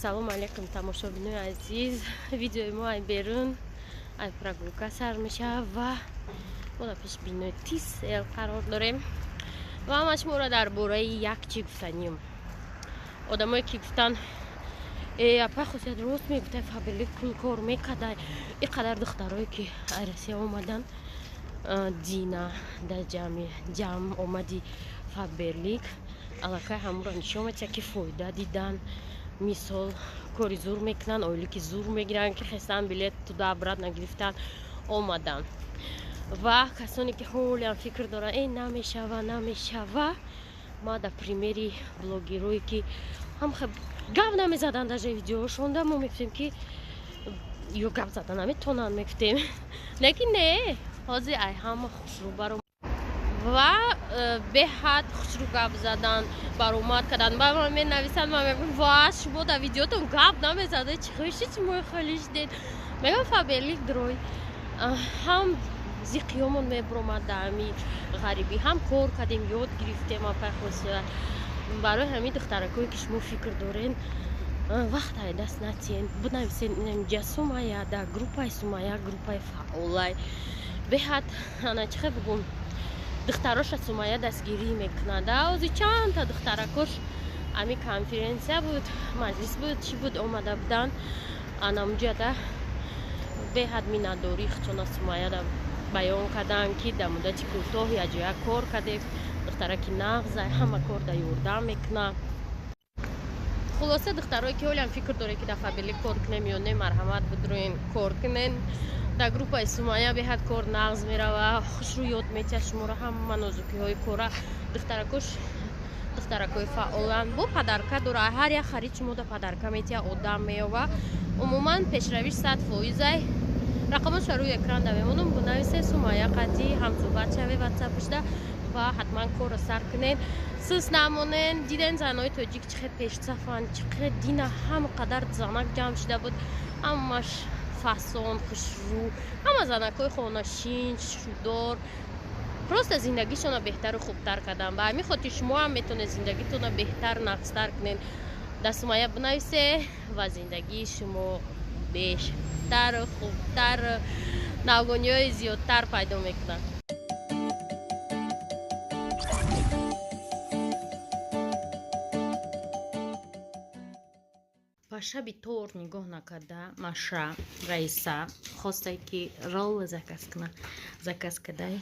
Ассалому алайкум, тамошобинои азиз. Видеои мо ай берун, ай прогулка сар мешавад ва мо дар пеши бинои Тисел қарор дорем. Ва ман шуморо дар бораи як чӣ гуфтаним. Одамое ки гуфтанд: «Э, апай Хусият рост мегуфтай, Фаберлик пул кор мекардай». И қадар духтарое ки ай Россия омадан, дина дар ҷамъ омади Фаберлик аллакай ҳамонро нишон метиҳад, ки фоида дидан. Мисол, кори зур мекунанд, ойлики зур мегиранд, ки хестан, билет туда обратно гирифтан, омаданд. Ва касоне ки ҳолиам фикр доранд: «Э, намешава, намешава», ма дар примери блогерое ки ҳам гап намезаданд, даже видеошонда мо мегуфтем, ки ё гап зада наметонанд, мегуфтем, лекин не, ҳозир ай ҳама хушрӯ баро ва беҳад хушрӯ гап задан, баромад кардан. Ба ман менависанд, ман мегӯям: «Ва шумо дар видеотон гап намезада, чӣ хуши шумо холӣ шудед?» Мегӯям: «Фаберлик дрой ҳам зиқиёмон мебуромад, дар ҳами ғарибӣ ҳам кор кардем, ёд гирифтем». Апай Хусият, барои ҳамин духтаракое ки шумо фикр дорен, вақт ай даст натиҳен, бинависен инамиҷа Сумая, дар группаи Сумая, группаи фаъолай беҳад. Ана чӣ хел бигӯм, духтароша Сумая дастгирӣ мекунад. Ози чандта духтаракош ами конференсия буд, маҷлис буд, чӣ буд, омада буданд анамуҷада, беҳад миннатдорӣ худшона Сумаяда баён карданд, ки дар муддати кӯтоҳ якҷоя кор кардем, духтараки нағза, ҳама кор дар ёрдам мекунад. Хулоса, духтарое ки ҳолиам фикр доред, ки дар Фаберлик кор кунем ё не, марҳамат, бидроен, кор кунен. Дар группаи Сумая беҳад кор нағз мерава, хушрӯ ёд метиҳад шуморо ҳама нозукиҳои кора. Духтаракош духтаракои фаъоланд, бо подарка дора, ҳар як харид шумо да подарка метиҳад, одам меёва. Умуман, пешравиш 100%-ай. Рақамошро рӯи экран да мемонам, бинависе, Сумая қадди ҳамсӯҳбат шаве ватсапашда ва ҳатман корро сар кунед, сус намонен. Диден, занои тоҷик чӣ хел пешсафанд, чӣ хел дина ҳама қадар занак ҷамъ шуда буд, ҳамаш фасон, хушрӯ, ҳама занакҳои хонашин, шудор, просто зиндагишонро беҳтару хубтар кардан. Ба ҳамин хотир шумо ҳам метавонед зиндагитонро беҳтар, нағзтар кунед. Дар Сумая бинависе ва зиндагии шумо бештару хубтар, навгониҳои зиёдтар пайдо мекунад. Ба шаби тор нигоҳ накарда, Маша Раиса хостае, ки ролла заказ куна, заказ кадай.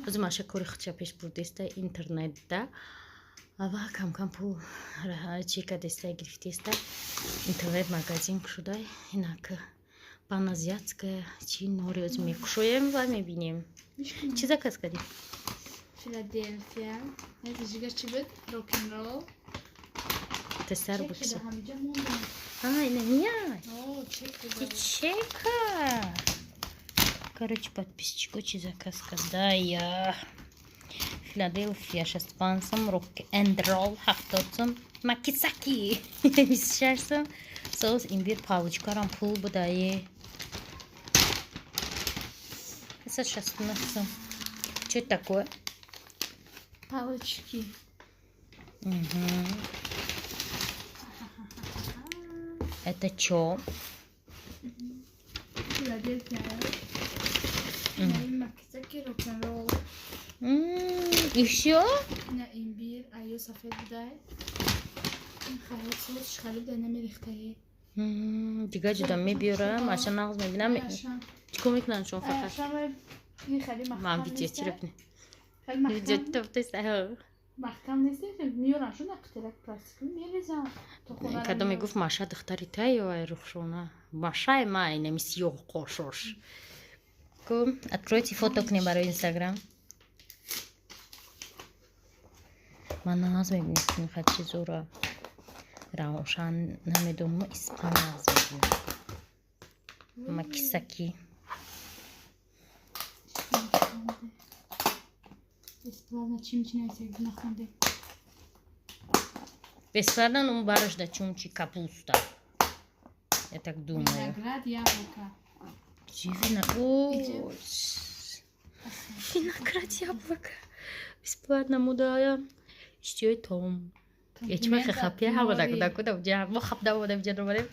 Ҳозир Маша кори худша пеш бурдеста интернетда ва камкам пул чи кадеста, гирифтеста, интернет магазин кушудай. Инак, паназиатская чи нори ҳозир мекушоем ва мебинем, чӣ заказ кардӣ. Филадельфия. Жига чӣ буд? Рок-н-ролл. Тесар буд. Чек ҳамиҷа мондам. А, ина мия. О, чек. Чека. Короче, подписчику чи заказ кардая: Филадельфия 65 сом, рок энд ролл 70 сом, макисаки 26 сом, соус имбир палочкарам пул будае 569 сом. Что это такое? Палочки. Угу. Это чё? Филадельфия. Макисаки, рок-н-ролл. И всё? Ина имбир, аю сафед будай. Ин харид соусш харида намерехтаи. Дигар ҷуда мебиёрам, Маша нағз мебинам. Чикор мекунанд шумо фақат? Ин хеле маҳкам. Ман видео чиро бинем? Видео топтеста. Маҳкам нест, меёрам шуна қитирак пластикӣ мерезам. Кадом мегуфт: «Маша духтари та ё ай Рухшона?» Машай ма инами сиёҳ қошош. Ку, откройте, фото кунем барои Инстаграм. Ман нағз мебинем хат чизора. Равшан намедонам, испан нағз мебинем. Макисаки. Бесплатно чим чи нависед, нахонде. Бесплатно, ну бараш да чумчи капуста. Я так думаю. Виноград, яблоко. Чи О, виноград, яблоко. Бесплатно мудая. Иштиёи том. Ечма хапия ҳама дакуда мо хапда омада биҷа омадем.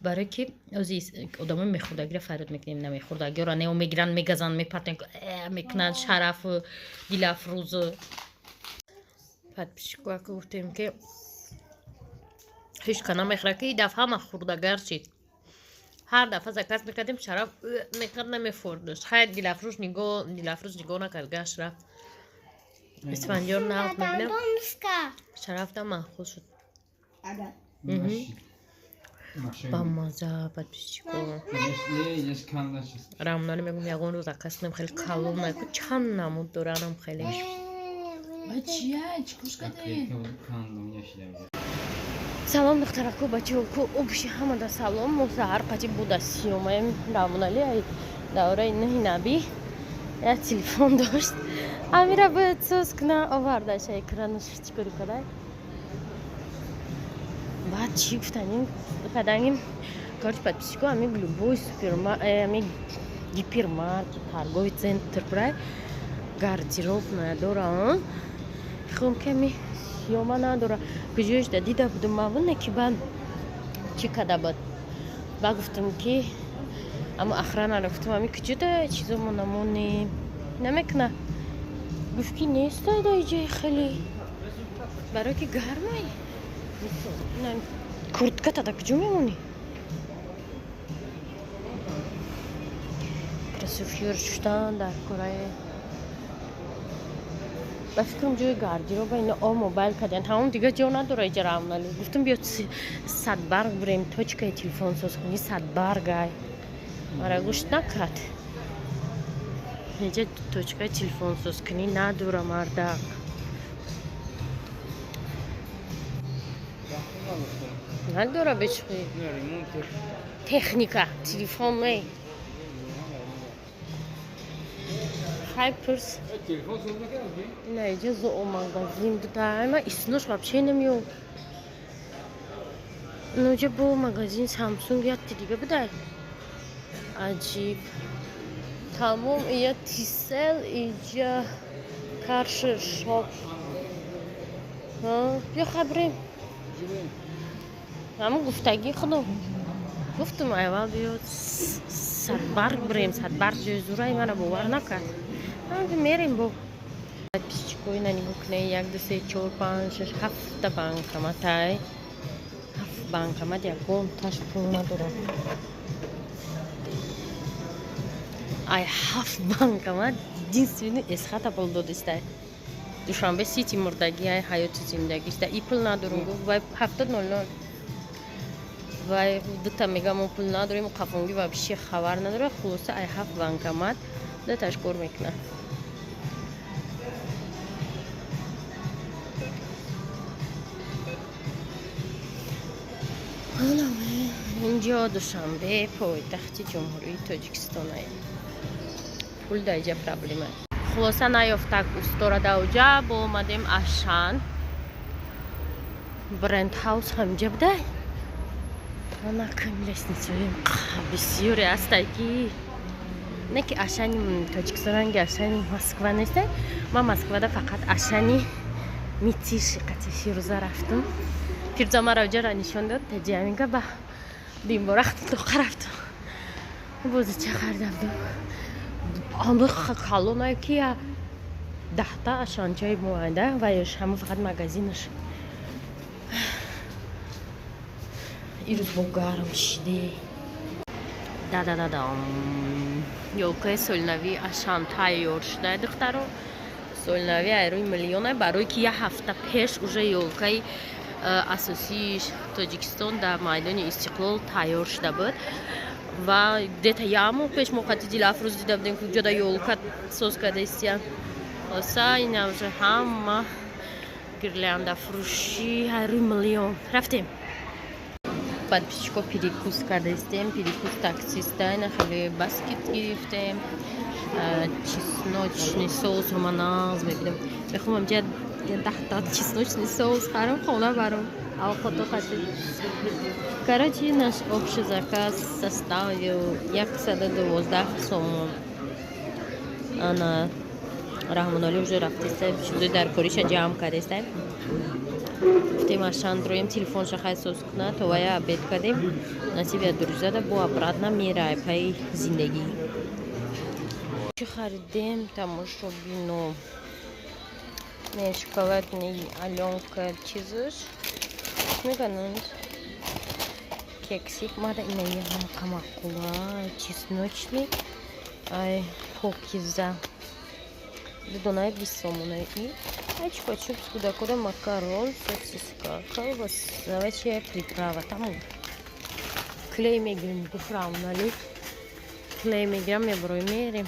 Барои ки ози одамои мехӯрдагиро фарёд мекунем, намехӯрдагиро нео мегиранд, мегазанд, мепартанд, мекунанд шарафу дилафрӯзу. Подписчико гуфтем ки ҳеч ка намехӯрад, ки дафъа ҳама хӯрдагар шид. Ҳар дафъа заказ мекардем, шараф мекард, намефӯрдаш. Хайр, дилафрӯз нигоҳ накард, гашт рафт. Исфандиёр нағз мебинам, шараф да маъқул шуд. Ба маза, подписчико. Рамнали мегум, ягон рӯз заказ кунем, хеле калон наку, чанд намуд доранам хеле. Салом духтараку, бачаҳоку, обши ҳамада салом. Мо саҳар қати буда сиёмаем. Рамонали ай давраи нӯҳи наби як телефон дошт. Амира бояд соз куна, овардаша экранаш чикори кадай. Баъд чӣ гуфтаним каданим? Короче, подписчико, ами любой супермаркет, ами гипермаркет, торговый центр прай гардеробная дора. Хом ки ами сиёма надора. Куҷош да дида будум мавуна ки баъд чӣ када буд. Ба гуфтам ки амо охранаро гуфтам, ами куҷода чизомо намонем. Намекуна. Гуфт ки нестай да иҷои хеле. Барои ки гармай. Куртка тада куҷо мемонӣ? Кроссовкиро шуштан дар кораи. Ба фикрам ҷои гардероба ина о мобайл кардиян. Тамом дига ҷо надора иҷа равнали. Гуфтам биё садбарг бурем, точкаи телефонсоз кунӣ, садбаргай. Мара гӯшт накард. Иҷа точкаи телефонсоз кунӣ надора мардак. Надора бечхи. Техника, телефон не. Хай пурс. На иҷа зоомагазин буда. Ма иснош вообще намеёб. Ноҷа бо магазин Samsung якти дига будай. Аҷиб. Тамом ия Тисел, иҷа Каршер шоп. Биё хай бурем. Ҳамон гуфтагии худо. Гуфтам аввал биё садбарг бурем, садбарг ҷои зурай мара бовар накард. Ҳамин мерем бо. Подписчикои на нигоҳ кунед, 1 2 3 4 5 6 7 банкоматай. 7 банкомат ягон таш пул надорад. Ай 7 банкомат единственный эсхата пул додистай. Душанбе сити мурдагӣ ай ҳаёти зиндагиста. И пул надорум гуфт, вай 70.00. Вай дута мега мо пул надорем, қафонгӣ вообще хабар надорад. Хулоса ай 7 банкомат дуташ кор мекунад. Инҷо Душанбе, пойтахти Ҷумҳурии Тоҷикистон. Пул дар иҷа проблема. Хулоса наёфтак устора даоҷа, бо омадем Ашан. Бренд хаус ҳамҷа будай. Анакам лестницаем бисёре ҳастай ки не ки Ашани Тоҷикистон ранги Ашани Москва нестай. Ман Москвада фақат Ашани Митиши қати Фирӯза рафтум. Фирӯза маро ҷара нишон дод, таҷиаминга ба димбора тоқа рафтум. Бозича харидам. Амб калонае ки 10 ашанчаи моанда ва ёш ҳама фақат магазинаш. Ирӯз бо гарм шиде. Да-да-да-дам. Ёлкаи солнави Ашан тайёр шуда, духтаро. Солнави айрӯи миллиона, барои ки як ҳафта пеш уже ёлкаи асосии Тоҷикистон дар майдони Истиқлол тайёр шуда буд. Ва где-то як моҳ пеш мо қати Дилафрӯз дида будем, ки ҷода ёлка соз карда истиян. Хулоса ина уже ҳама гирляндафурӯшӣ айрӯи миллион. Рафтем. Подписчико перекус карда истем, перекус таксиста, ина хеле баскет гирифтем. Чесночный соус ҳама нағз мебинам. Мехоҳам ҷа 10 чесночный соус харам, хона барам. Авқото хати. Короче, наш общий заказ составил 112 сомон. Ана Раҳмоналӣ уже рафтеста, чизои дар кориша ҷамъ кардеста. Гуфтем Ашан дроем телефонша хай соз куна, то вая обед кардем. Насиб я друзада бо обратно мерай пай зиндагӣ. Чӣ харидем тамошобино? Не, шоколадный Алёнка чизаш. Мегананд. Кексик мада ина ям камакула, чесночный, ай покиза. Дудонаи 20 сомонаи. Ай чупа-чупс куда-куда макарон, сосиска, колбаса, вообще приправа. Там клей мегирим, гуфрам нали. Клей мегирам, меброи мерим.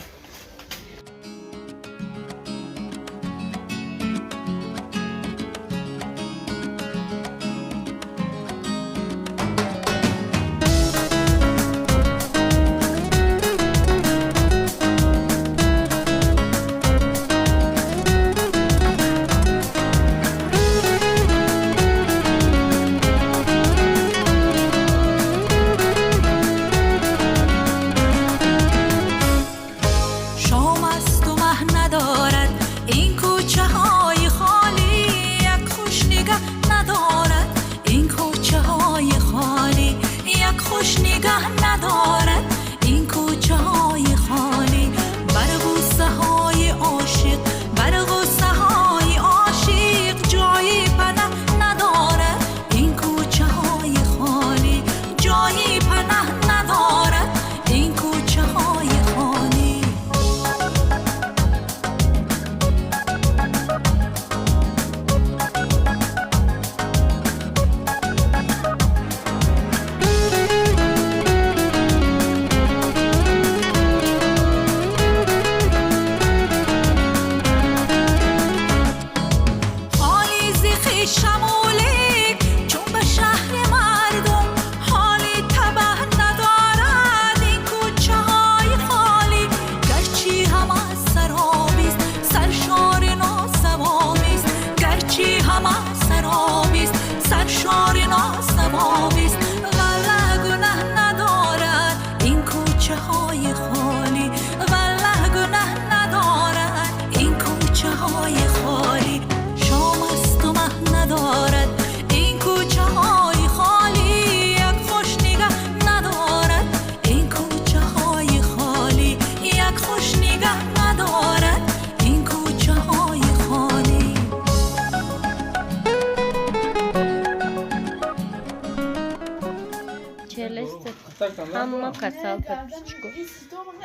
Ҳама касал подписчико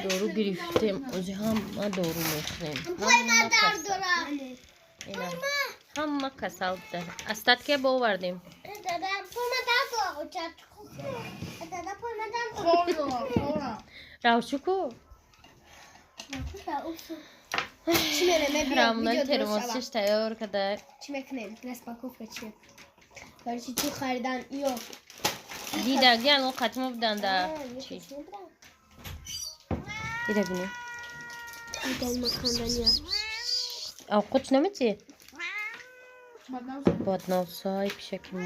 дору гирифтем, ози ҳама дору мехӯрем. Ҳама касал буда. Остатке бовардем. Равшуку? Рамна термосиш тайёр када. Чӣ мекунем? Распаковка чи? Короче, чӣ харидан ё Дида, гел о қатимо будан да. Чи? Дида бини. Овқат намети? Баднавсай пишаки мо.